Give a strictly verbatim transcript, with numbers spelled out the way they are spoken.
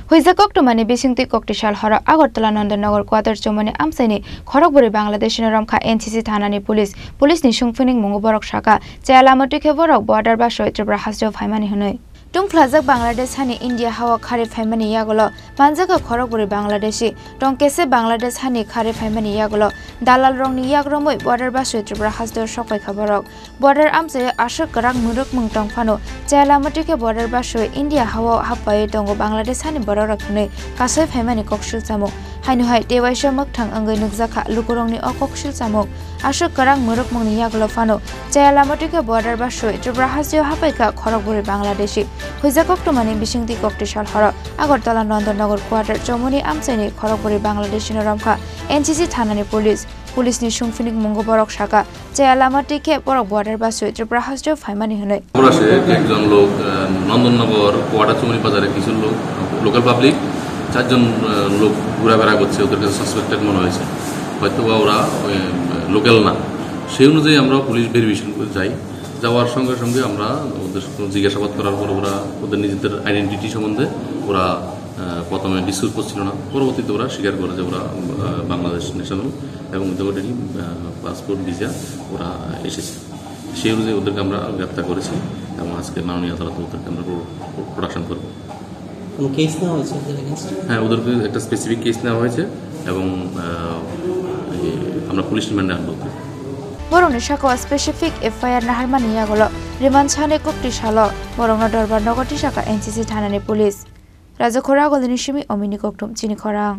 Huijak koktwmani bisingtwi koktisal horo Agartala Nandanagar quarter chomoni amchaini khorokbwrwi Bangladeshino romkha N C C thanani police. Police ni sungphining mungo borok saka, chaya lama twi khe borok border basoi Tripura hasteo phaimani hwnwi. Tungphlajak Bangladesh hani India hao khari phaimani yagulo manjakha khorokbwrwi Bangladeshi. Tongkese Bangladesh hani khari phaimani yagulo dalalrokni yakromwi border basoi Tripura hasteo sokpaikha borok. Border amchaio aswk kwrak mwrwkmung tong phano, chaya lama twi khe border basoi India hao hapaiwi tongo Bangladesh hani bororok hwnwi kasai phaimani koksil chamung. Haino hai tei waisa mwkthang wngwi nukjakha lukurokni o koksil chamung. Aswk kwrak mwrwkmungni yagulo phano, chaya lama twi khe border basoi Tripura hasteo hapaikha khorokbwrwi Bangladeshi. Huijak koktwmani bisingtwi koktisal horo Agartala Nandanagar quarter chomoni amchaini khorokbwrwi Bangladeshino romkha N C C thanani police. Police ni sungphining mungo borok saka, chaya lama twi khe borok border basoi Tripura hasteo phaimani hwnwi. খবর আসে যে একজন লোক, আহ, নন্দননগর কোয়াটার চৌমুহনী বাজারে কিছু লোক, local public, চারজন, আহ, লোক ঘোরাফেরা করছে, ওদের কাছে সাসপেক্টেড মনে হয়েছে, হয়তো বা ওরা ওই, আহ, লোকাল না। সেই অনুযায়ী আমরা পুলিশ ভেরিফিকেশন করে যাই। যাওয়ার সঙ্গে সঙ্গে আমরা ওদের সঙ্গে জিজ্ঞাসাবাদ করার পর ওরা ওদের নিজেদের আইডেন্টিটি সম্বন্ধে ওরা, আহ, প্রথমে ডিসক্লোজ করছিল না, পরবর্তীতে ওরা স্বীকার করে যে ওরা, আহ, বাংলাদেশ ন্যাশনাল এবং ওদের already, আহ, পাসপোর্ট ভিসা ওরা এসেছে। সেই অনুযায়ী ওদেরকে আমরা গ্রেপ্তার করেছি এবং আজকে মাননীয় আদালতে ওদেরকে আমরা প্রো-, প্রোডাকশন করব। কোনো কেস নেওয়া হয়েছে ওদের এগেইনস্টে? হ্যাঁ, ওদেরকে একটা স্পেসিফিক কেস নেওয়া হয়েছে এবং, আহ, এই, আমরা পুলিশ রিমান্ডে আনবো ওদের। Borokni sakao specific F I R naharmani yagulo remand sani koktisalo borokno dorbar nogo tisaka N C C thanani police. Raja Khoragolini simi Omini Kokthum chini khorang.